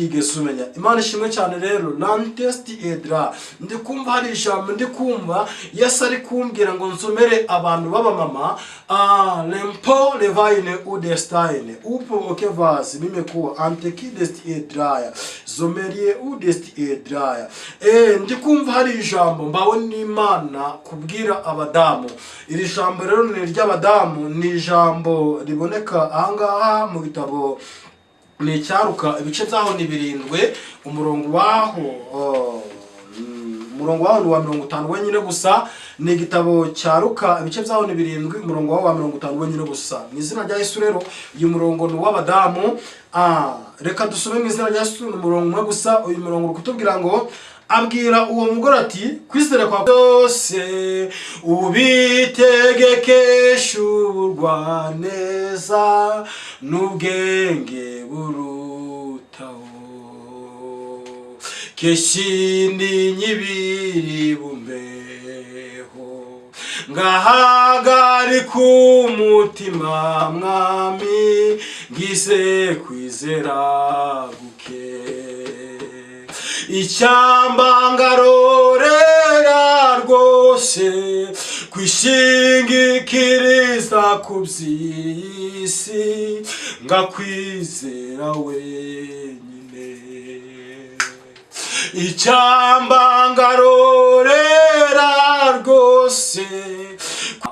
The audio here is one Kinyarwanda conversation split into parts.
Utigeze umenya. Imana ishimwe cyane. Rero lantesti edra, ndi kumva hari ijambo, ndi kumva Yesu ari kumbwira ngo nsomere abantu b'abamama. Lempo levine udestine upo okevasi bimekuwa antekidesti edraya zomerie udesti edraya. Ndi kumva hari ijambo mbawe n'Imana kubwira abadamu. Iri jambo rero ni iry'abadamu, ni ijambo riboneka ahangaha mu gitabo ni icya Luka, ibice byaho ni 7, umurongo waho umurongo waho ni uwa 50 wenyine gusa. Ni igitabo cya Luka, ibice byaho ni 7, umurongo waho wa 50 wenyine gusa. Mu izina rya Yesu rero, uyu murongo ni uw'abadamu. Reka dusome mu izina rya Yesu, ni umurongo umwe gusa. Uyu murongo uri kutubwira ngo: "Abwira uwo mugore ati: 'Kwizera kwa byose ubitegekesha ubugwaneza n'ubwenge burutaho, kenshi ni nyibiri bumbeho, ngahagarika umutima, Mwami, ngise kwizera guke. Icyamba ngarorera rwose kwishingikiriza ku by'isi, ngakwizera wenyine. Icyamba ngarorera rwose.'"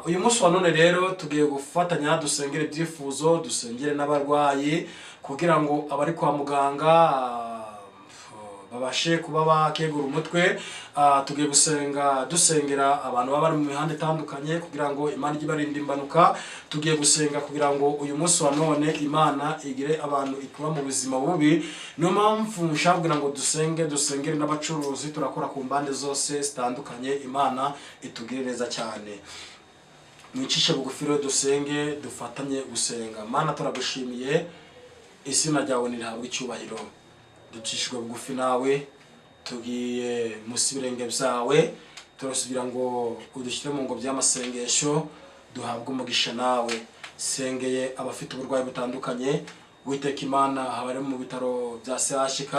Uyu munsi wa none rero tugiye gufatanya dusengere ibyifuzo, dusengere n'abarwayi, kugira ngo abari kwa muganga babashe kuba bakegura umutwe. Tugiye gusenga, dusengera abantu baba bari mu mihanda itandukanye, kugira ngo Imana ijye ibarinda impanuka. Tugiye gusenga kugira ngo uyu munsi wa none Imana igire abantu ikura mu buzima bubi. Niyo mpamvu nshaka kugira ngo dusenge, dusengere n'abacuruzi. Turakora ku mpande zose zitandukanye. Imana itugire neza cyane. Mwicishe bugufi rero, dusenge, dufatanye gusenga. Mana, turagushimiye, izina ryawe nirihabwe icyubahiro. Ducishijwe bugufi nawe, tugiye munsi y'ibirenge byawe, turasubira ngo udushyire mu ngobyi y'amasengesho, duhabwe umugisha nawe. Sengeye abafite uburwayi butandukanye, Witeka Imana, abari mu bitaro bya CHK,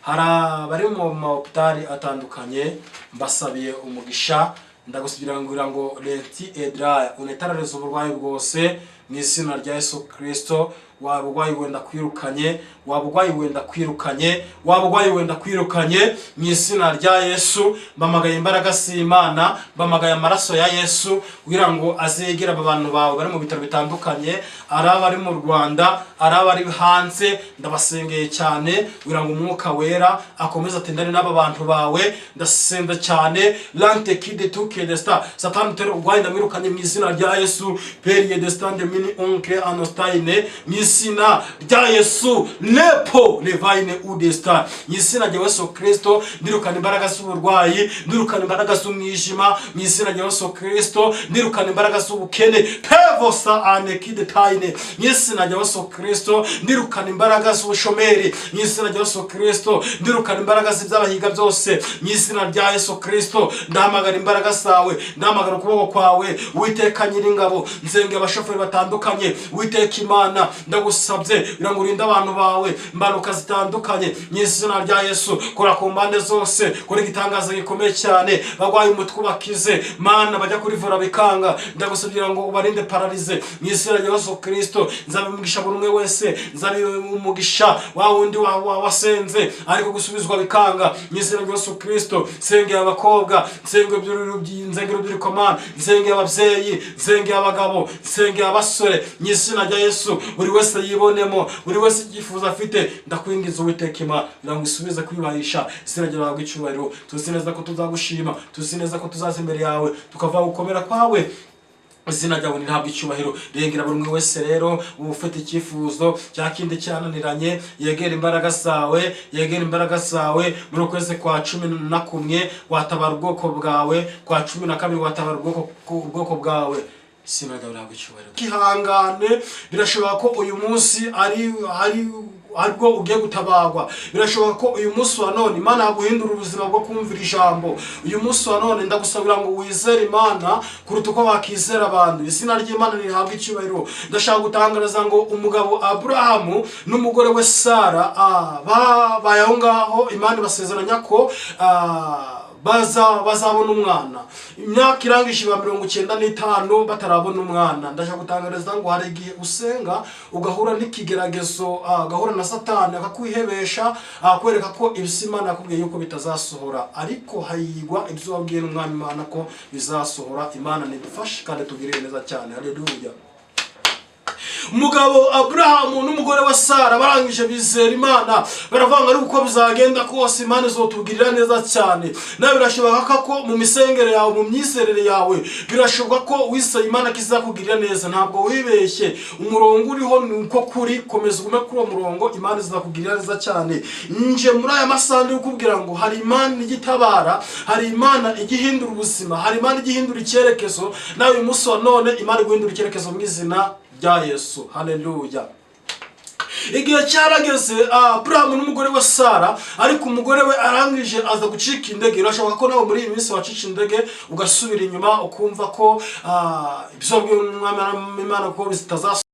hari abari mu mahopitali atandukanye, mbasabiye umugisha. Ndagusubira ngira ngo lenti edraya unetarariza uburwayi bwose mu izina rya Yesu Kirisito. Waba urwayi wenda kwirukanye, waba urwayi wenda kwirukanye, waba urwayi wenda kwirukanye mu izina rya Yesu. Mbamagaye imbaraga z'Imana, mbamagaye amaraso ya Yesu kugira ngo azegere aba bantu bawe bari mu bitaro bitandukanye, ari abari mu Rwanda, ari abari hanze. Ndabasengeye cyane kugira ngo Umwuka Wera akomeze atendane n'aba bantu bawe. Ndasenga cyane lante kide tuke desta Satani utera urwayi, ndamwirukanye mu izina rya Yesu. Periye destande mini onkre anostayine mu izina rya Yesu. Lepo levayine udesta mu izina rya Yesu Kristo. Ndirukana imbaraga z'uburwayi, ndirukana imbaraga z'umwijima mu izina rya Yesu Kristo. Ndirukana imbaraga z'ubukene pevosa anekide tayine mu izina rya Yesu Kristo. Ndirukana imbaraga z'ubushomeri mu izina rya Yesu Kristo. Ndirukana imbaraga z'ibyabahiga byose mu izina rya Yesu Kristo. Ndahamagara imbaraga zawe, ndahamagara ukuboko kwawe, Witeka Nyiringabo. Nzengeye abashoferi batandukanye, Witeka Imana, ndagusabye kugira ngo urinde abantu bawe impanuka zitandukanye mu izina rya Yesu. Kora ku mpande zose, kora igitangaza gikomeye cyane. Barwaye umutwe ubakize, Mana. Bajya kurivura bikanga, ndagusabye ngo ubarinde paralysie mu izina rya Yesu Kristo. Nzabimugisha buri umwe wese, nzabimugisha wa wundi wasenze ariko gusubizwa bikanga mu izina rya Yesu Kristo. Nsengeye abakobwa, nsengeye urubyiruko, Mana, nsengeye ababyeyi, nsengeye abagabo, nsengeye abasore mu izina rya Yesu. Buri wese yibonemo, buri wese ibyifuzo afite, ndakwingiza, Uwiteka Imana, kugira ngo isubize kwiyubahisha. Izina ryawe icyubahiro. Tuzi neza ko tuzagushima, tuzi neza ko tuzaza imbere yawe tukava gukomera kwawe. Izina ryawe ntihabwe icyubahiro. Rengera buri umwe wese rero uba ufite icyifuzo cya kindi cyananiranye, yegera imbaraga zawe, yegera imbaraga zawe. Muri ukwezi kwa 11 watabara ubwoko bwawe, kwa 12 watabara ubwoko bwawe. Izina ryawe rihabwe icyubahiro. Ihangane, birashoboka ko uyu munsi ari aribwo ugiye gutabagwa. Birashoboka ko uyu munsi wa none Imana yaguhindura ubuzima bwo kumvira ijambo. Uyu munsi wa none ndagusabira ngo wizere Imana kuruta uko wakizera abantu. Izina ry'Imana rihabwa icyubahiro. Ndashaka gutangariza ngo umugabo Aburahamu n'umugore we Sara babaye aho ngaho, Imana ibasezeranya ko bazabona umwana. Imyaka irangije iba 95 batarabona umwana. Ndashaka gutangariza ngo hari igihe usenga ugahura n'ikigeragezo, ugahura na Satani akakwihebesha, akwereka ko ibyo Imana yakubwiye yuko bitazasohora, ariko hahirwa ibyo wabwiye n'Umwami Imana ko bizasohora. Imana nidufashe kandi tugirire neza cyane. Haleluya. Umugabo Aburahamu n'umugore wa Sara barangije bizera Imana, baravuga ngo ariko uko bizagenda kose Imana izotugirira neza cyane. Nawe birashoboka ko mu misengere yawe, mu myizerere yawe, birashoboka ko wizeye Imana ko izakugirira neza. Ntabwo wibeshye, umurongo uriho ni uko kuri. Komeza ugume kuri uwo murongo, Imana izakugirira neza cyane. Nje muri aya masaha ndi kukubwira ngo hari Imana ijya itabara, hari Imana ijya ihindura ubuzima, hari Imana ijya ihindura icyerekezo. Nawe uyu munsi wa none Imana iguhindura icyerekezo mu izina rya Yesu. Haleluya. Igihe cyarageze, Aburahamu n'umugore we Sara, ariko umugore we arangije aza gucika intege. Birashoboka ko nawe muri iyi minsi wacika intege, ugasubira inyuma, ukumva ko ibyo wabwiwe n'Umwami Imana ko bitazasubira.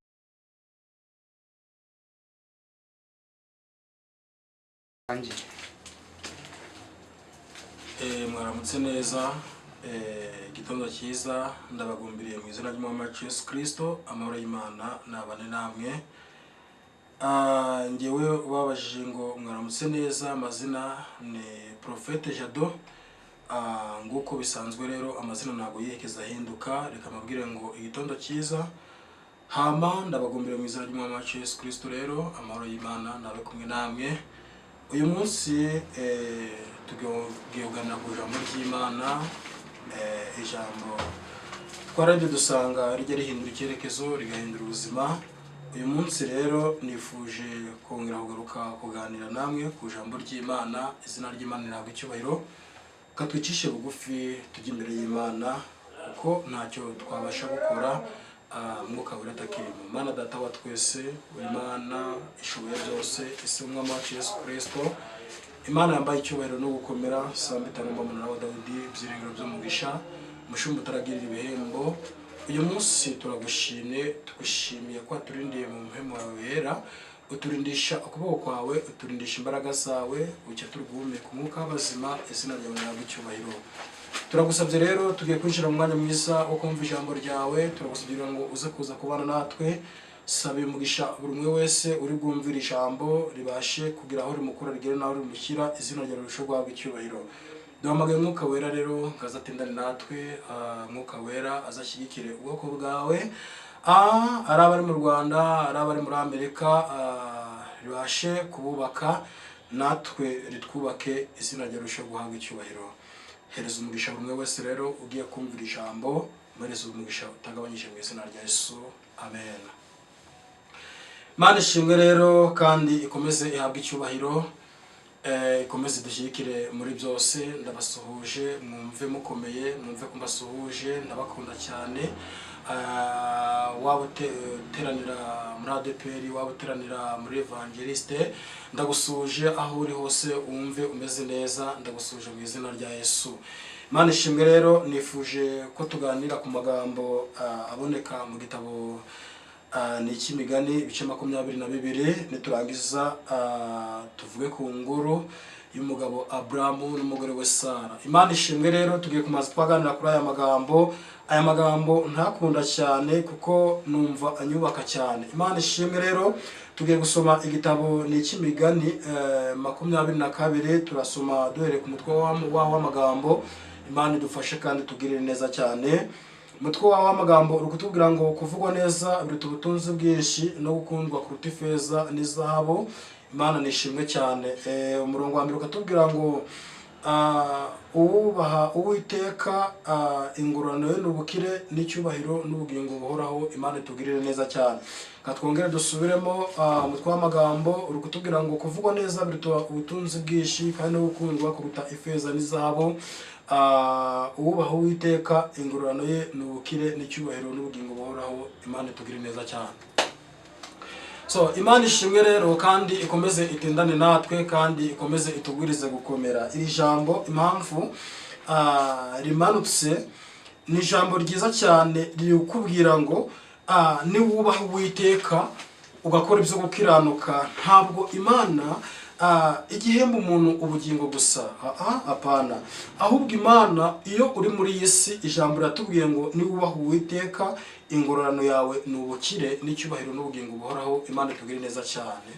Mwaramutse neza, igitondo cyiza. Ndabagumbiriye mu izina ry'Umwami wacu Yesu Kirisito. Amahoro y'Imana nabane namwe. Njyewe ubabajije ngo mwaramutse neza, amazina ni Prophète Jado. Nguko bisanzwe rero, amazina ntabwo yigeze ahinduka. Reka mbabwire ngo igitondo cyiza. Hama ndabagumbiriye mu izina ry'Umwami wacu Yesu Kirisito. Rero amahoro y'Imana nabe kumwe namwe. Uyu munsi tugiye kuganira ku ijambo ry'Imana, ijambo twararebye dusanga rijya rihindura icyerekezo, rigahindura ubuzima. Uyu munsi rero nifuje kongera kugaruka kuganira namwe ku ijambo ry'Imana. Izina ry'Imana rihabwa icyubahiro. Katwicishe bugufi tujye imbere y'Imana, kuko ntacyo twabasha gukora Mwuka Wera atakirimo. Mana Data wa twese, Imana ishoboye byose, isi Umwami wacu Yesu Kirisito, Imana yambaye icyubahiro no gukomera, samba itanu umunara wa Dawidi, ibyiringiro by'umugisha, umushumba utaragirira ibihembo, uyu munsi turagushimye. Tugushimiye ko waturindiye mu muhemu wawe wera, uturindisha ukuboko kwawe, uturindisha imbaraga zawe, bucya turi guhumeka umwuka w'abazima. Izina ryawe rihabwe icyubahiro. Turagusabye rero, tugiye kwinjira mu mwanya mwiza wo kumva ijambo ryawe. Turagusabye ngo uze kuza kubana natwe. Sabe umugisha buri umwe wese uri bwumvire ijambo, ribashe kugira aho rimukura rigere n'aho rimushyira. Izina ryawe rirusheho guhabwa icyubahiro. Duhamagaye Umwuka Wera rero ngo aze atendane natwe, Mwuka Wera azashyigikire ubwoko bwawe, ari abari mu Rwanda, ari abari muri Amerika, ribashe kububaka natwe ritwubake. Izina ryawe rirusheho guhabwa icyubahiro. Hereza umugisha buri umwe wese rero ugiye kumvira ijambo, muhereza umugisha utagabanyije mu izina rya Yesu, amen. Imana ishimwe rero kandi ikomeze ihabwe icyubahiro, ikomeze idushyigikire muri byose. Ndabasuhuje, mwumve mukomeye, mwumve ko mbasuhuje, ndabakunda cyane. Waba uteranira muri ADEPR, waba uteranira muri Evangeliste, ndagusuhuje. Aho uri hose wumve umeze neza, ndagusuhuje mu izina rya Yesu. Imana ishimwe rero. Nifuje ko tuganira ku magambo aboneka mu gitabo ni icy'Imigani, ibice 22. Niturangiza tuvuge ku nguru y'umugabo Aburamu n'umugore we Sara. Imana ishimwe rero. Tugiye kumaza twaganira kuri aya magambo. Aya magambo ntakunda cyane kuko numva anyubaka cyane. Imana ishimwe rero. Tugiye gusoma igitabo ni icy'Imigani 22. Turasoma duhereye ku mutwe w'amagambo. Imana idufashe kandi tugirire neza cyane. Umutwe wawe w'amagambo uri kutubwira ngo kuvugwa neza biruta ubutunzi bwinshi, no gukundwa kuruta ifeza n'izahabu. Imana nishimwe cyane. Umurongo wa mbere ukatubwira ngo uwubaha Uwiteka, ingororano ye ni ubukire n'icyubahiro n'ubugingo buhoraho. Imana itugirire neza cyane. Katwongere dusubiremo, umutwe w'amagambo uri kutubwira ngo kuvugwa neza biruta ubutunzi bwinshi, kandi no gukundwa kuruta ifeza n'izahabu. Uwubaha Uwiteka, ingororano ye ni ubukire n'icyubahiro n'ubugingo buhoraho. Imana itugirire neza cyane. So Imana ishimwe rero, kandi ikomeze itendane natwe, kandi ikomeze itugwirize gukomera. Iri jambo impamvu rimanutse, ni ijambo ryiza cyane rikubwira ngo niwubaha Uwiteka ugakora ibyo gukiranuka, ntabwo Imana igihemba umuntu ubugingo gusa, apana. Ahubwo Imana, iyo uri muri iyi si, ijambo riratubwiye ngo niwubaha Uwiteka, ingororano yawe ni ubukire n'icyubahiro n'ubugingo buhoraho. Imana itugire neza cyane.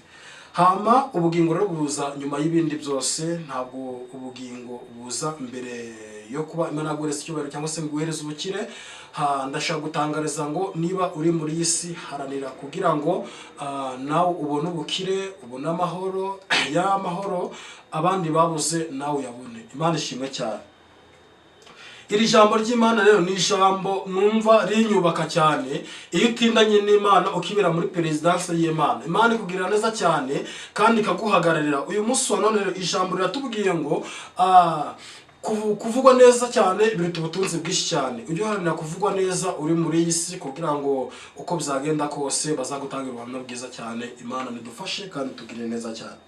Hama ubugingo rero buza nyuma y'ibindi byose, ntabwo ubugingo buza mbere yo kuba Imana yaguhereza icyubahiro cyangwa se ngo iguhereze ubukire. Ndashaka gutangariza ngo niba uri muri iyi si, haranira kugira ngo nawe ubone ubukire, ubone amahoro, y'amahoro abandi babuze nawe uyabone. Imana ishimwe cyane. Iri jambo ry'Imana rero ni ijambo numva rinyubaka cyane. Iyo utindanye n'Imana, ukibera muri perezidanse y'Imana, Imana ikugirira neza cyane kandi ikaguhagararira. Uyu munsi wa none rero ijambo riratubwiye ngo kuvugwa neza cyane biruta ubutunzi bwinshi cyane. Ujye uharanira kuvugwa neza uri muri iyi si, kugira ngo uko byagenda kose bazagutangira ubuhamya bwiza cyane. Imana nidufashe kandi tugirire neza cyane.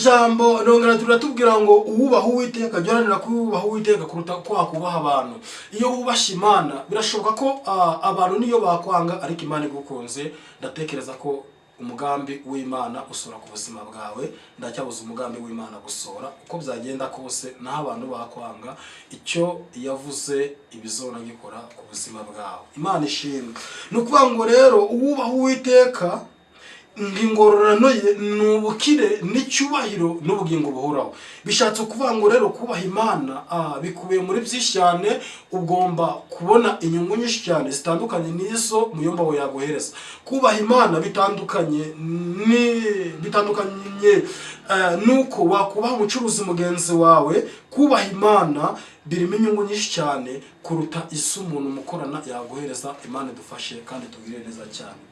Jambo nongera turatubwira ngo uwubaha Uwiteka, jya uharanira kubaha Uwiteka kuruta ko wakubaha abantu. Iyo wubashye Imana, birashoboka ko abantu niyo bakwanga ariko Imana igukunze, ndatekereza ko umugambi w'Imana usora ku buzima bwawe. Ndacyabuza umugambi w'Imana gusohora uko byagenda kose, naho abantu bakwanga, icyo yavuze ibizona gikora ku buzima bwawe. Imana ishimwe. Ni ukuvuga ngo rero uwubaha Uwiteka, ngo ingororano ye ni ubukire n'icyubahiro n'ubugingo buhoraho. Bishatse kuvuga ngo rero kubaha Imana bikubiye muri byinshi cyane. Ugomba kubona inyungu nyinshi cyane zitandukanye n'izo muyomba we yaguhereza. Kubaha Imana bitandukanye nuko wakubaha umucuruzi mugenzi wawe. Kubaha Imana birimo inyungu nyinshi cyane kuruta izo umuntu mukorana yaguhereza. Imana idufashe kandi tugire neza cyane.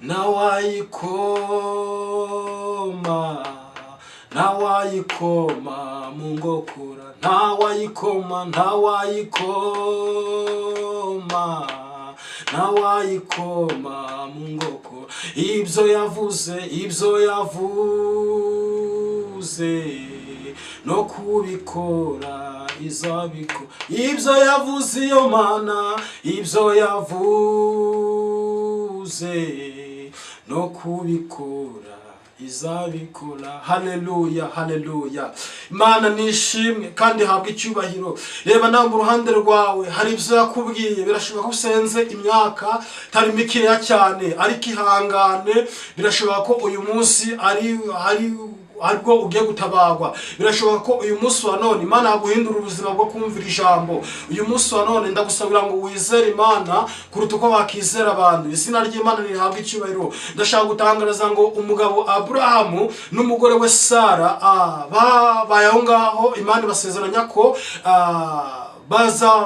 Ntawayikoma, ntawayikoma mu ngokura, ntawayikoma, ntawayikoma, ntawayikoma mu ngokura. Ibyo yavuze, ibyo yavuze no kubikora izabikora. Ibyo yavuze iyo Mana, ibyo yavuze no kubikora izabikora. Haleluya, haleluya! Imana nishimwe kandi ihabwe icyubahiro. Reba nawe mu ruhande rwawe, hari ibyo yakubwiye. Birashoboka ko usenze imyaka itari mikeya cyane, ariko ihangane. Birashoboka ko uyu munsi ari aribwo ugiye gutabagwa. Birashoboka ko uyu munsi wa none Imana yaguhindura ubuzima bwo kumvira ijambo. Uyu munsi wa none ndagusabira ngo wizere Imana kuruta uko wakizera abantu. Izina ry'Imana rihabwa icyubahiro. Ndashaka gutangariza ngo umugabo Aburahamu n'umugore we Sara babaye aho ngaho, Imana ibasezeranya ko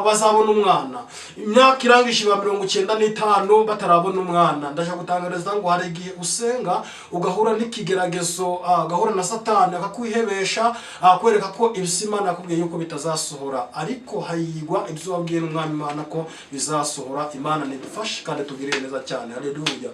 bazabona umwana. Imyaka irangije iba 95 batarabona umwana. Ndashaka gutangariza ngo hari igihe usenga ugahura n'ikigeragezo, ugahura na Satani akakwihebesha, akwereka ko ibyo Imana yakubwiye yuko bitazasohora. Ariko hayigwa ibyo wabwiye n'Umwami Imana ko bizasohora. Imana nidufashe kandi tugirire neza cyane. Haleluya!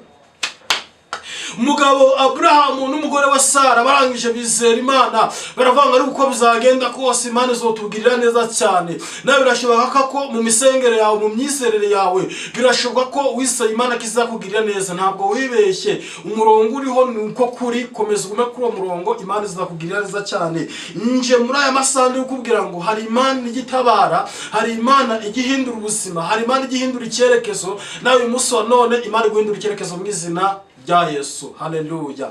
Umugabo Aburahamu n'umugore wa Sara barangije bizera Imana, baravuga ngo ariko uko bizagenda kose Imana izotugirira neza cyane. Nawe birashoboka ko mu misengere yawe, mu myizerere yawe, birashoboka ko wiseye Imana ko izakugirira neza. Ntabwo wibeshye, umurongo uriho ni uko kuri. Komeza ugume kuri uwo murongo, Imana izakugirira neza cyane. Nje muri aya masaha ndi kukubwira ngo hari Imana ijya itabara, hari Imana ijya ihindura ubuzima, hari Imana ijya ihindura icyerekezo. Nawe uyu munsi wa none Imana iguhindura icyerekezo mu izina rya Yesu. Haleluya!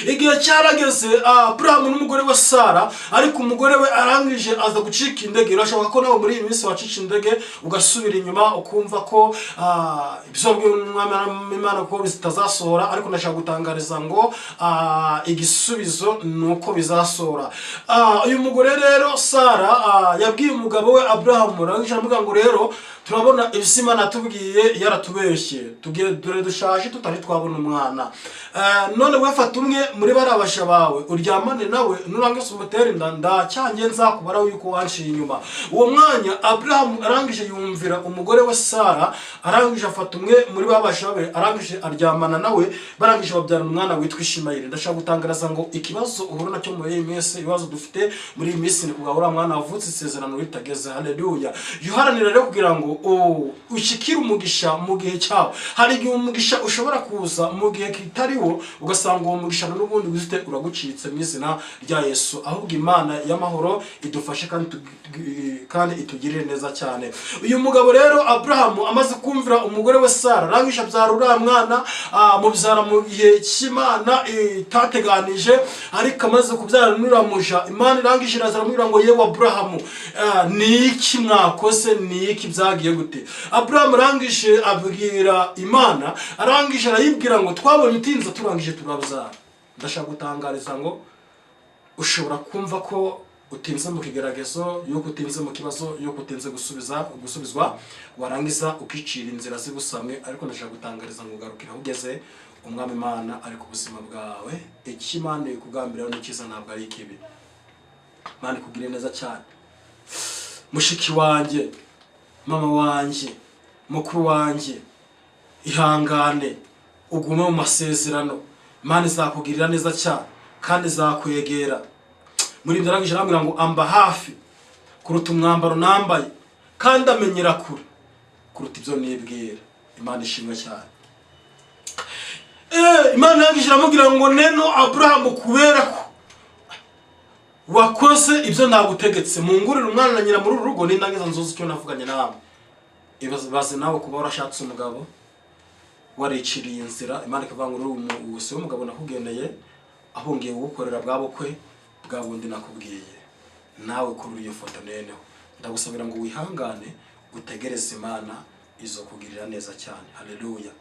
Igihe cyarageze, Aburahamu n'umugore we Sara, ariko umugore we arangije aza gucika intege. Birashoboka ko nawe muri iyi minsi wacika intege, ugasubira inyuma, ukumva ko ibyo wabwiwe n'Umwami Imana ko bitazasohora. Ariko ndashaka gutangariza ngo igisubizo ni uko bizasohora. Uyu mugore rero Sara yabwiye umugabo we Aburahamu, arangije aramubwira ngo rero Turabona ibyo Imana yatubwiye yaratubeshye, tugiye dore dushaje tutari twabona umwana. None we fata umwe muri bariya basha bawe uryamane nawe, nurangiza umutere inda, ndacyange nzakubaraho yuko wanciye inyuma. Uwo mwanya Aburahamu arangije yumvira umugore we Sara, arangije afata umwe muri ba basha be, arangije aryamana nawe, barangije babyarana umwana witwa Ishimayeli. Ndashaka gutangariza ngo ikibazo uhura nacyo muri iyi minsi, ibibazo dufite muri iyi minsi, ni kugabura uriya mwana wavutse isezerano ritageze. Haleluya! Jya uharanira rero kugira ngo ushyikire umugisha mu gihe cyawo. Hari igihe umugisha ushobora kuza mu gihe kitariwo, ugasanga uwo mugisha n'ubundi wifite uragucitse mu izina rya Yesu. Ahubwo Imana y'amahoro idufashe kandi itugirire neza cyane. Uyu mugabo rero Aburahamu amaze kumvira umugore we Sara, arangije abyara uriya mwana, mubyara mu gihe cy'Imana itateganije. Ariko amaze kubyara n'uriya muja, Imana irangije iraza aramubwira ngo: "Yewe Aburahamu, ni iki mwakoze? Ni iki? Byagiye gute?" Aburahamu arangije abwira Imana, arangije arayibwira ngo: "Twabonye utinze, turangije turabyara." Ndashaka gutangariza ngo ushobora kumva ko utinze mu kigeragezo, yuko utinze mu kibazo, yuko utinze gusubizwa, warangiza ukicira inzira z'ibusamwe. Ariko ndashaka gutangariza ngo ugarukire aho ugeze. Umwami Imana ari ku buzima bwawe. Icyo Imana ikugambiraho ni cyiza, ntabwo ari ikibi. Imana ikugire neza cyane. Mushiki wanjye, mama wanjye, mukuru wanjye, ihangane ugume mu masezerano. Imana izakugirira neza cyane kandi izakwegera. Muri ibyo arangije arambwira ngo: "Amba hafi kuruta umwambaro nambaye, kandi amenyera kure kuruta ibyo nibwira." Imana ishimwe cyane. Imana yarangije iramubwira ngo: "Neno Aburahamu, kubera ko wakoze ibyo nagutegetse, mungurire umwana na nyina muri uru rugo, nindangiza nzuzi icyo navuganye nawe." Ibaze nawe kuba warashatse umugabo, wariciriye inzira, Imana ikavuga ngo: "Uri si umugabo nakugeneye, aho ngiye kugukorera bwa bukwe bwa bundi nakubwiye." Nawe kuri iyo foto neneho ndagusabira ngo wihangane utegereze Imana, izo kugirira neza cyane. Haleluya!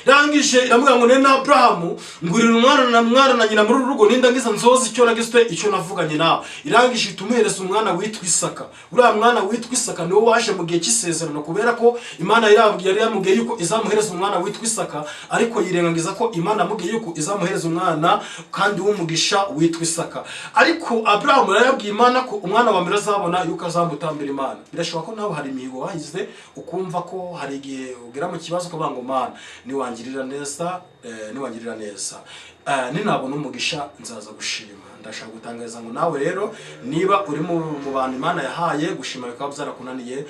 Rangije iramubwira ngo: "Nene Aburahamu, ngurira umwana na nyina muri uru rugo, nindangiza nzozi icyo nagize, icyo navuganye nawe." Irangije itumuhereza umwana witwa Isaka. Uriya mwana witwa Isaka niwe waje mu gihe cy'isezerano, kubera ko Imana yari yamubwiye yuko izamuhereza umwana witwa Isaka, ariko yirengagiza ko Imana yamubwiye yuko izamuhereza umwana kandi w'umugisha witwa Isaka. Ariko Aburahamu yari yabwiye Imana ko umwana wa mbere azabona yuko azamutambira Imana. Birashoboka ko nawe hari imihigo wahize, ukumva ko hari igihe ugera mu kibazo ukavuga ngo: "Mana, niwangirira neza, niwangirira neza, ninabona umugisha nzaza gushima." Ndashaka gutangariza ngo nawe rero niba uri mu bantu Imana yahaye gushima bikaba byarakunaniye,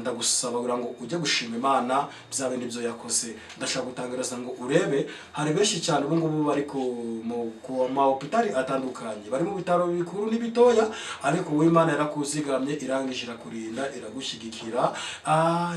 ndagusaba kugira ngo ujye gushima Imana bya bindi byo yakoze. Ndashaka gutangariza ngo urebe, hari benshi cyane ubu ngubu bari ku ma hopitali atandukanye, bari mu bitaro bikuru n'ibitoya, ariko wowe Imana yarakuzigamye, irangije irakurinda, iragushyigikira,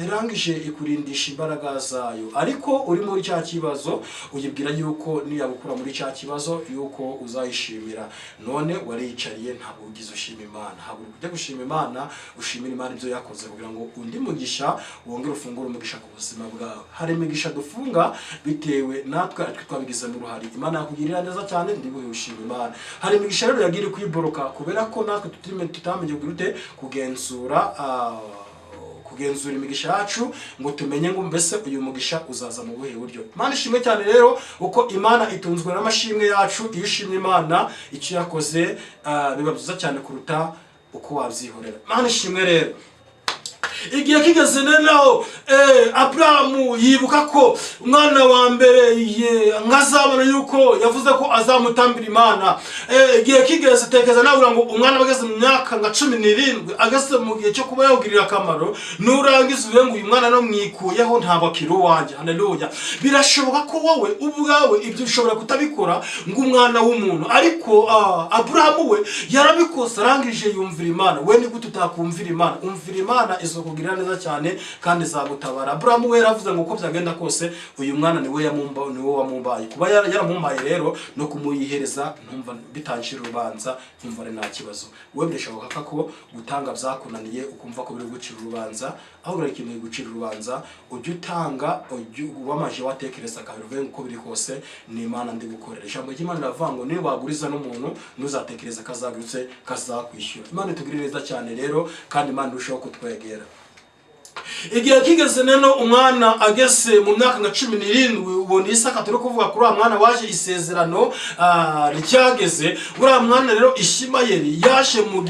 irangije ikurindisha imbaraga zayo. Ariko uri muri cya kibazo, uyibwira yuko niyagukura muri cya kibazo yuko uzayishimira. None wariyicariye, ntabwo ugize ushima Imana. Haguruka ujye gushima Imana, ushimire Imana ibyo yakoze kugira ngo undi mugisha wongere ufungure umugisha ku buzima bwawe. Hari imigisha dufunga bitewe natwe, aritwe twabigizemo uruhare. Imana yakugirira neza cyane, ndibuhe ushima Imana. Hari imigisha rero yagiye iri kwiboroka kubera ko natwe tutamenye kugira ute kugenzura imigisha yacu, ngo tumenye ngo mbese uyu mugisha uzaza mu buhe buryo. Imana ishimwe cyane rero, uko Imana itunzwe n'amashimwe yacu. Iyo ushimye Imana icyo yakoze, biba byiza cyane kuruta uko wabyihorera. Imana ishimwe rero. Igihe kigeze noneho, Aburahamu yibuka ko umwana wa mbere nkazabona yuko yavuze ko azamutambira Imana. Igihe kigeze, tekereza nawe ngo umwana aba ageze mu myaka nka 17, ageze mu gihe cyo kuba yawugirira akamaro, nurangiza uvuge ngo: "Uyu mwana no mwikuyeho, ntabwo akiri uwanjye." Haleluya! Birashoboka ko wowe ubwawe ibyo ushobora kutabikora ngo umwana w'umuntu, ariko Aburahamu we yarabikoze, arangije yumvira Imana. We ni gute utakumvira Imana? Umvira Imana, izokugirira neza cyane kandi izagutabara. Aburahamu we yaravuze ngo uko byagenda kose uyu mwana niwe yamumba, niwe wamumbaye. Kuba yaramumbaye rero no kumuyihereza ntumva bitanshira urubanza, nkumva ari nta kibazo. Wowe birashoboka ko gutanga byakunaniye, ukumva ko biri gucira urubanza. Aho buri ikintu gucira urubanza, ujye utanga ujye wamaje watekereza kabiri, uvuge ngo uko biri kose ni Imana ndi gukorera. Ijambo ry'Imana riravuga ngo niba waguriza n'umuntu, ntuzatekereza kazagurutse kazakwishyura. Imana itugirire neza cyane rero, kandi Imana irushaho kutwegera. Igihe kigeze neno, umwana ageze mu myaka nka 17, ubona Isaka turi kuvuga kuri wa mwana waje isezerano ryageze. Uriya mwana rero Ishimayeli yaje mu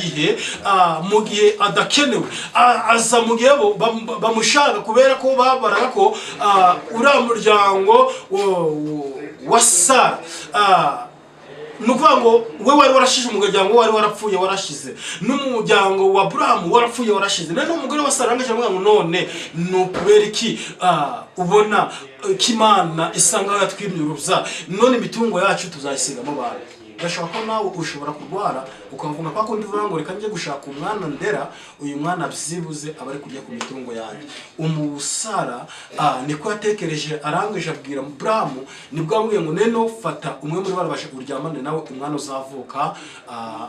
gihe adakenewe. Aza mu gihe bo bamushaka, kubera ko babaraga ko uriya muryango wa Sara, ni ukuvuga ngo we wari warashize, umuryango wari warapfuye warashize, n'umuryango wa Buramu warapfuye warashize. None umugore wa Sara arangije avuga ngo: "None ni ukubera iki ubona ko Imana isa nkaho yatwimye urubyaro? None imitungo yacu tuzayisigamo abantu?" Gashobora ko nawe ushobora kurwara ukavuga kwa kundi uvuga ngo: "Reka njye gushaka umwana ndera, uyu mwana byibuze aba ari kurya ku mitungo yanjye." Umusara niko yatekereje, arangije abwira Buramu, nibwo yamubwiye ngo: "Neno fata umwe muri barabasha uryamane nawe, umwana uzavuka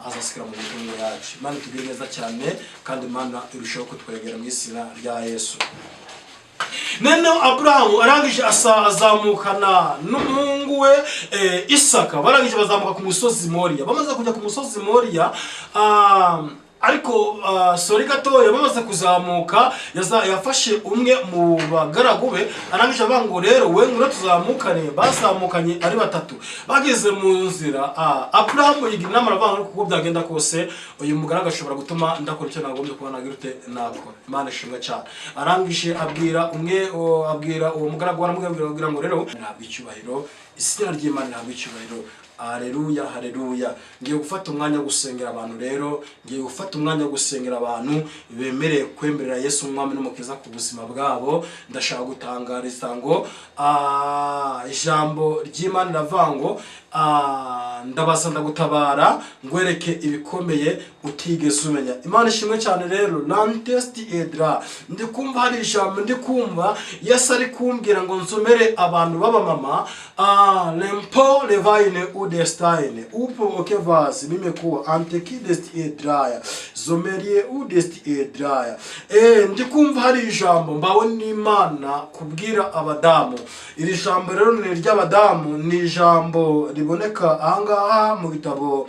azasigara mu mitungo yacu." Imana itugire neza cyane, kandi Imana irushaho kutwegera mu izina rya Yesu. Noneho Aburahamu arangije azamukana n'umuhungu we Isaka. Barangije bazamuka ku musozi Moriya. Bamaze kujya ku musozi Moriya, ariko sorry gatoya, bamaze kuzamuka yafashe umwe mu bagaragu be, arangije avuga ngo: "Rero we ngwino tuzamukane." Bazamukanye ari batatu. Bageze mu nzira, Aburahamu yigira inama, aravuga ngo: "Kuko byagenda kose uyu mugaragu ashobora gutuma ndakora icyo nagombye kuba nagira ute nakora." Imana ishimwe cyane. Arangije abwira umwe, abwira uwo mugaragu, aramubwira, abwira ngo: "Rero ntabwo icyubahiro, izina ry'Imana ntabwo icyubahiro." Haleluya, haleluya. Ngiye gufata umwanya wo gusengera abantu rero, ngiye gufata umwanya wo gusengera abantu bemereye kwemerera Yesu umwami n'umukiza ku buzima bwabo. Ndashaka gutangariza ngo ijambo ry'Imana riravuga ngo: "Ndabaza ndagutabara, ngwereke ibikomeye utigeze umenya." Imana ishimwe cyane. Rero lantesti edra, ndi kumva hari ijambo, ndi kumva Yesu ari kumbwira ngo nsomere abantu b'abamama. Lempo levaine udestine upo okevasi mimekuwa antekidesti edraya zomerie udesti edraya. Ndi kumva hari ijambo mbawe n'Imana kubwira abadamu. Iri jambo rero ni iry'abadamu, ni ijambo riboneka ahangaha mu gitabo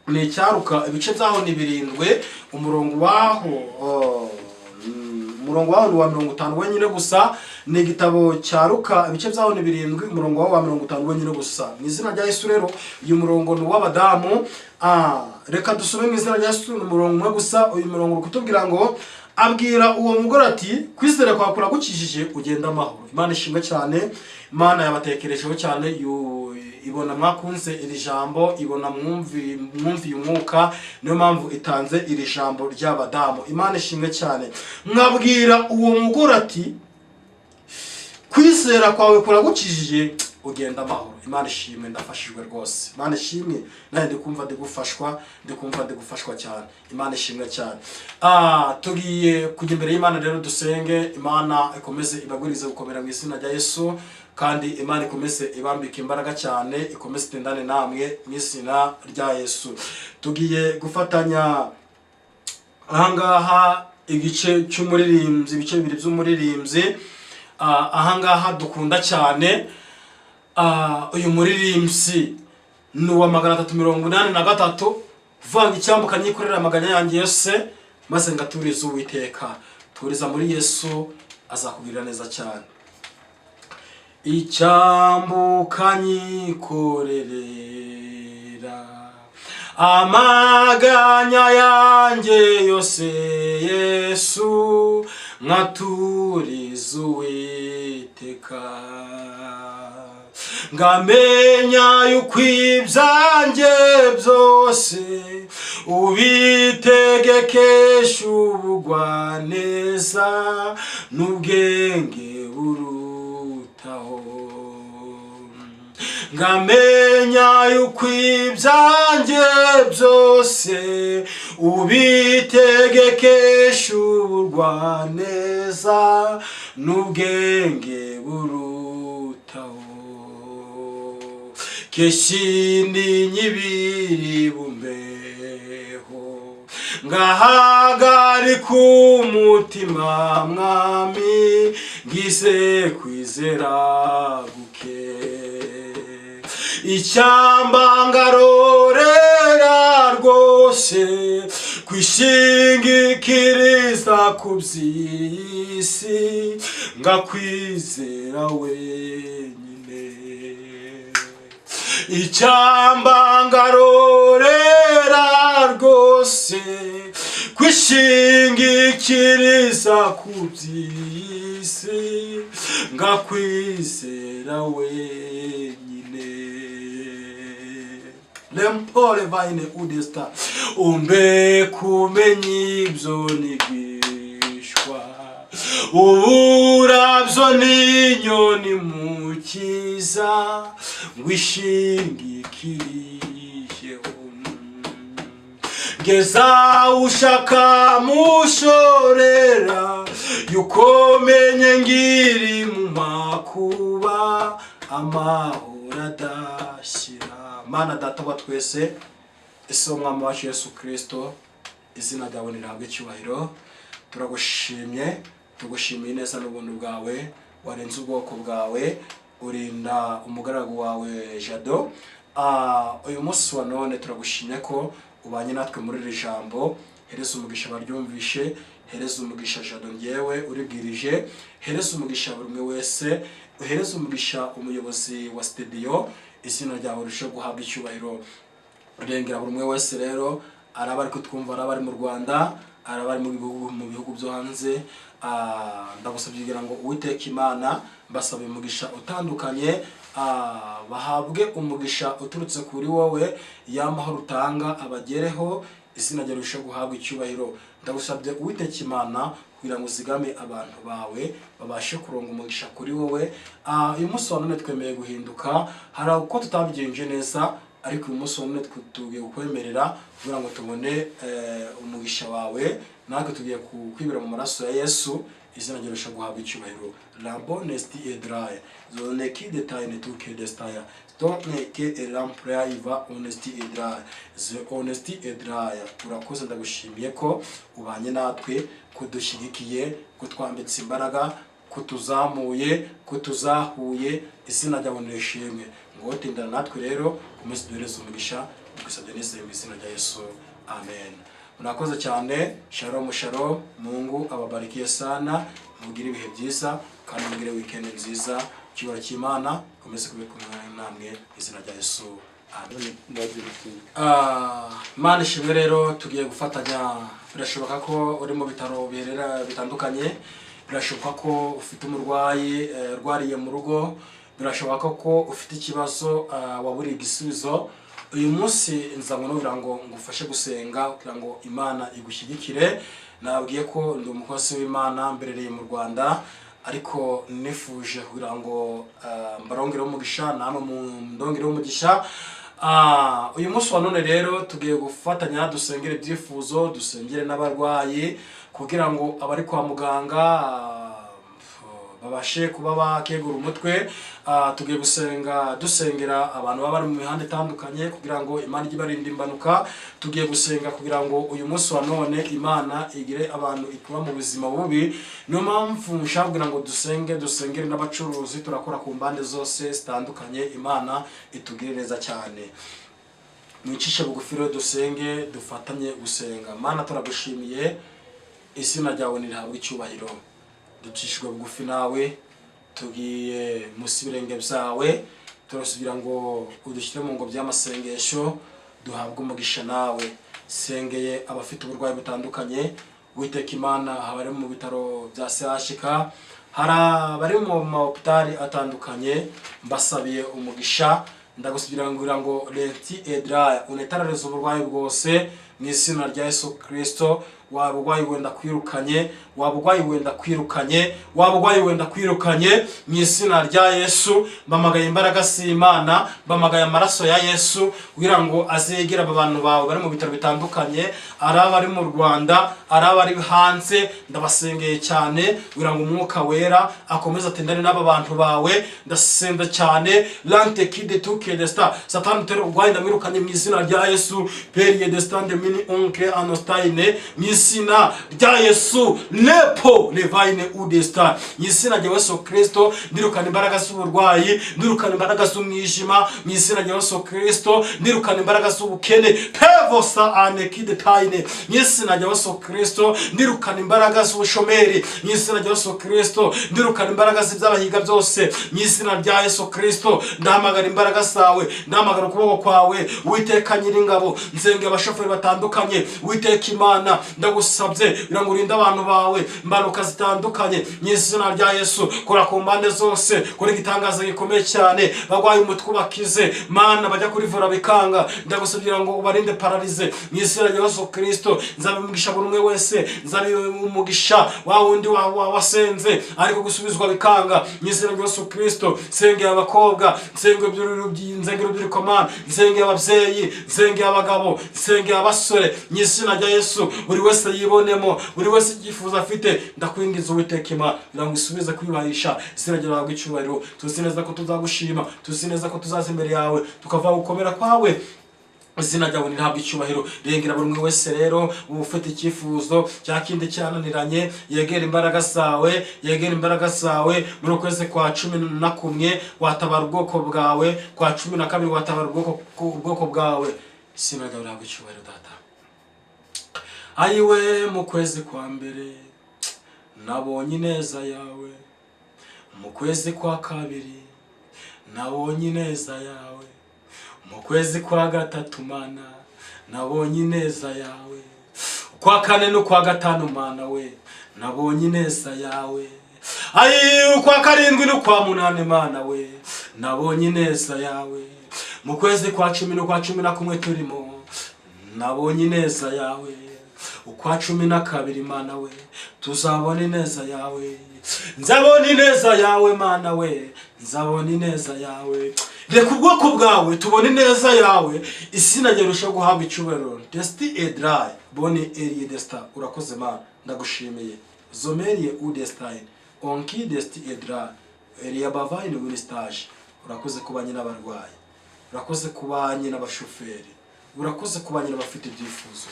ni icyaruka, ibice byaho ni 7, umurongo waho umurongo waho ni uwa 50 wenyine gusa. Ni igitabo cya Ruka, ibice byaho ni 7, umurongo waho wa 50 wenyine gusa. Mu izina rya Yesu rero, uyu murongo ni uw'abadamu. Reka dusome mu izina rya Yesu, ni umurongo umwe gusa. Uyu murongo uri kutubwira ngo: "Abwira uwo mugore ati: 'Kwizera kwawe kuragukijije, ugenda amahoro.'" Imana ishimwe cyane. Imana yabatekerejeho cyane, ibona mwakunze iri jambo, ibona mwumviye umwuka, niyo mpamvu itanze iri jambo ry'abadamu. Imana ishimwe cyane. Mwabwira uwo mugore ati: "Kwizera kwawe kuragukijije, ugenda amahoro." Imana ishimwe, ndafashijwe rwose. Imana ishimwe, nanjye ndi kumva ndi gufashwa, ndi kumva ndi gufashwa cyane. Imana ishimwe cyane. Tugiye kujya imbere y'Imana rero dusenge. Imana ikomeze ibagwirize gukomera mu izina rya Yesu, kandi Imana ikomeze ibambike imbaraga cyane, ikomeze itendane namwe mu izina rya Yesu. Tugiye gufatanya ahangaha igice cy'umuririmbyi, ibice bibiri by'umuririmbyi. Ahangaha dukunda cyane. Uyu muririmbyi ni uwa 383, vanga icyambu kanyikorera amaganya yanjye yose maze ngaturiza Uwiteka. Turiza muri Yesu, azakugirira neza cyane. Icyambu kanyikorerera amaganya yanjye yose, Yesu, nkaturiza Uwiteka, ngamenya yuko ibyanjye byose ubitegekesha ubugwaneza n'ubwenge burutaho, ngamenya yuko ibyanjye byose ubitegekesha ubugwaneza n'ubwenge burutaho. Kenshi ni nyibiri bumbeho, ngahagarika umutima, Mwami, ngize kwizera guke. Icyamba ngarorera rwose kwishima. Kwishingikiriza ku by'isi, ngakwizera wenyine. Icyamba ngarorera rwose kwishingikiriza ku by'isi, ngakwizera wenyine. Lempole vaine udesta umbe kumenya ibyo nigishwa, uburabyo n'inyoni, Mukiza, ngwishingikirijeho. Ngeza ushaka mushorera, yuko menye ngiri mu makuba, amahoro adashira. Mana Data wa twese, ese Umwami wacu Yesu Kirisito, izina ryawe nirihabwe icyubahiro. Turagushimye, tugushimiye neza n'ubuntu bwawe. Warenze ubwoko bwawe, urinda umugaragu wawe Jado. Uyu munsi wa none turagushimye ko ubanye natwe muri iri jambo. Hereza umugisha baryumvishe, hereza umugisha Jado ngewe uribwirije, hereza umugisha buri umwe wese, uhereze umugisha umuyobozi wa studio. Izina ryawe rirusheho guhabwa icyubahiro. Rengera buri umwe wese rero, araba ari kutwumva, araba ari mu Rwanda, araba ari mu bihugu byo hanze. Ndagusabye kugira ngo Uwiteka Imana, mbasaba umugisha utandukanye, bahabwe umugisha uturutse kuri wowe, y'amahoro utanga abagereho, izina ryawe rirusheho guhabwa icyubahiro. Ndagusabye, Uwiteka Imana, kugira ngo uzigame abantu bawe babashe kuronga umugisha kuri wowe. Uyu munsi wa none twemeye guhinduka. Hari uko tutabigenje neza, ariko uyu munsi wa none tugiye kukwemerera kugira ngo tubone umugisha wawe. Natwe tugiye kwibera mu maraso ya Yesu. Izina ryawe rirushaho guhabwa icyubahiro. Rambonesti edraya zoneki detaye tuke destaya toneke eramplaya iva honesti edraya ze honesti edraya. Urakoze, ndagushimiye ko ubanye natwe, kudushyigikiye, kutwambitse imbaraga, kutuzamuye, kutuzahuye. Izina ryawe nirishimwe. Ngo tindana natwe rero, ukomeze duhereze umugisha. Tugusabye nizeye mu izina rya Yesu, amen. Murakoze cyane. Shalom, shalom. Mungu ababarikiye sana. Mugire ibihe byiza kandi mugire weekend nziza. Icyubahiro cy'Imana komeze kube kumwe namwe mu izina rya Yesu, amen. Imana ishimwe. Rero tugiye gufatanya. Birashoboka ko uri mu bitaro biherera bitandukanye, birashoboka ko ufite umurwayi urwariye mu rugo, birashoboka ko ufite ikibazo waburiye igisubizo. Uyu munsi nzanywe no kugira ngo ngufashe gusenga kugira ngo Imana igushyigikire. Nababwiye ko ndi umukozi w'Imana, mberereye mu Rwanda, ariko nifuje kugira ngo mbarongereho umugisha, namwe mundongereho umugisha. Uyu munsi wa none rero tugiye gufatanya dusengere ibyifuzo, dusengere n'abarwayi kugira ngo abari kwa muganga babashe kuba bakegura umutwe. Tugiye gusenga dusengera abantu baba bari mu mihanda itandukanye kugira ngo Imana ijye ibarinda impanuka. Tugiye gusenga kugira ngo uyu munsi wa none Imana igire abantu ikura mu buzima bubi. Niyo mpamvu nshaka kugira ngo dusenge, dusengere n'abacuruzi. Turakora ku mpande zose zitandukanye. Imana itugire neza cyane. Mwicishe bugufi rero, dusenge, dufatanye gusenga. Mana, turagushimiye, izina ryawe nirihabwe icyubahiro. Ducishijwe bugufi nawe, tugiye munsi y'ibirenge byawe. Turasubira ngo udushyire mu ngobyi y'amasengesho, duhabwe umugisha nawe. Sengeye abafite uburwayi butandukanye, Witeka Imana, abari mu bitaro bya CHK, hari abari mu mahopitali atandukanye, mbasabiye umugisha. Ndagusubira ngira ngo lenti edraya unetarareza uburwayi bwose mu izina rya Yesu Kirisito. Waba urwayi wenda kwirukanye, waba urwayi wenda kwirukanye, waba urwayi wenda kwirukanye mu izina rya Yesu. Mbamagaye imbaraga z'Imana, mbamagaye amaraso ya Yesu kugira ngo azegere aba bantu bawe bari mu bitaro bitandukanye, ari abari mu Rwanda, ari abari hanze. Ndabasengeye cyane kugira ngo Umwuka Wera akomeze atendane n'aba bantu bawe. Ndasenga cyane lante kide tuke desta. Satani utera urwayi ndamwirukanye mu izina rya Yesu. Periye destande. mini onkre anostayine, mu izina rya Yesu. Lepo levayine udesta, mu izina rya Yesu Kristo. Ndirukana imbaraga z'uburwayi, ndirukana imbaraga z'umwijima, mu izina rya Yesu Kristo. Ndirukana imbaraga z'ubukene, pevosa anekidetayine, mu izina rya Yesu Kristo. Ndirukana imbaraga z'ubushomeri, mu izina rya Yesu Kristo. Ndirukana imbaraga z'ibyabahiga byose, mu izina rya Yesu Kristo. Ndahamagara imbaraga zawe, ndahamagara ukuboko kwawe, Uwiteka Nyiringabo. Nzengera abashoferi batandukanye. Uwiteka Imana, ndagusabye kugira ngo urinde abantu bawe impanuka zitandukanye, mu izina rya Yesu. Kora ku mpande zose, kora igitangaza gikomeye cyane. Barwaye umutwe ubakize, Mana. Bajya kurivura bikanga, ndagusabye kugira ngo ubarinde paralysie, mu izina rya Yesu Kristo. Nzabimugisha buri umwe wese, nzabimugisha wa wundi wasenze ariko gusubizwa bikanga, mu izina rya Yesu Kristo. Nsengera abakobwa, nsengera urubyiruko, Mana. Nsengera ababyeyi, nsengera abagabo, nsengera abasore, mu izina rya Yesu. Buri wese yibonemo, buri wese icyifuzo afite, ndakwingiza, Uwiteka Imana, kugira ngo isubize kwiyubahisha. Izina ryawe icyubahiro. Tuzi neza ko tuzagushima, tuzi neza ko tuzaza imbere yawe tukava gukomera kwawe. Izina ryawe ntihabwe icyubahiro. Rengera buri umwe wese rero uba ufite icyifuzo cya kindi cyananiranye, yegera imbaraga zawe, yegera imbaraga zawe. Muri ukwezi kwa 11 watabara ubwoko bwawe, kwa 12 watabara ubwoko bwawe. Izina ryawe rihabwe icyubahiro, Data. Ayiwe, mu kwezi kwa mbere nabonye ineza yawe, mu kwezi kwa kabiri nabonye ineza yawe, mu kwezi kwa gatatu, Mana, nabonye ineza yawe, ukwa kane n'ukwa gatanu, Mana we, nabonye ineza yawe. Ayi, ukwa karindwi n'ukwa munani, Mana we, nabonye ineza yawe. Mu kwezi kwa 10 n'ukwa 11 turimo, nabonye ineza yawe. Ukwa 12, Mana we, tuzabona ineza yawe. Nzabona ineza yawe, Mana we, nzabona ineza yawe. Reka ubwoko bwawe tubone ineza yawe. Izina ryawe rirushaho guhabwa icyubahiro. Desti edrayi boni eriye desita. Urakoze, Mana, ndagushimiye. Zomeriye udestayini onki desti edrayi eriya bavayini winisitaje. Urakoze kubanye n'abarwayi, urakoze kubanye n'abashoferi, urakoze kubanye n'abafite ibyifuzo.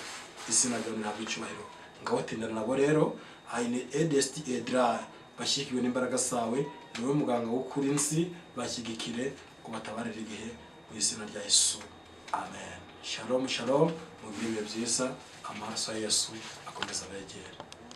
Izina ryawe ntabwo icyubahiro. Ngaho tindana nabo rero, ayine edesti edrayi, bashyigikiwe n'imbaraga zawe. Niwe muganga w'ukuri nzi. Bashyigikire ngo batabarire igihe, mu izina rya Yesu, amen. Shalom, shalom, mugire ibihe byiza. Amaraso ya Yesu akomeza abegere.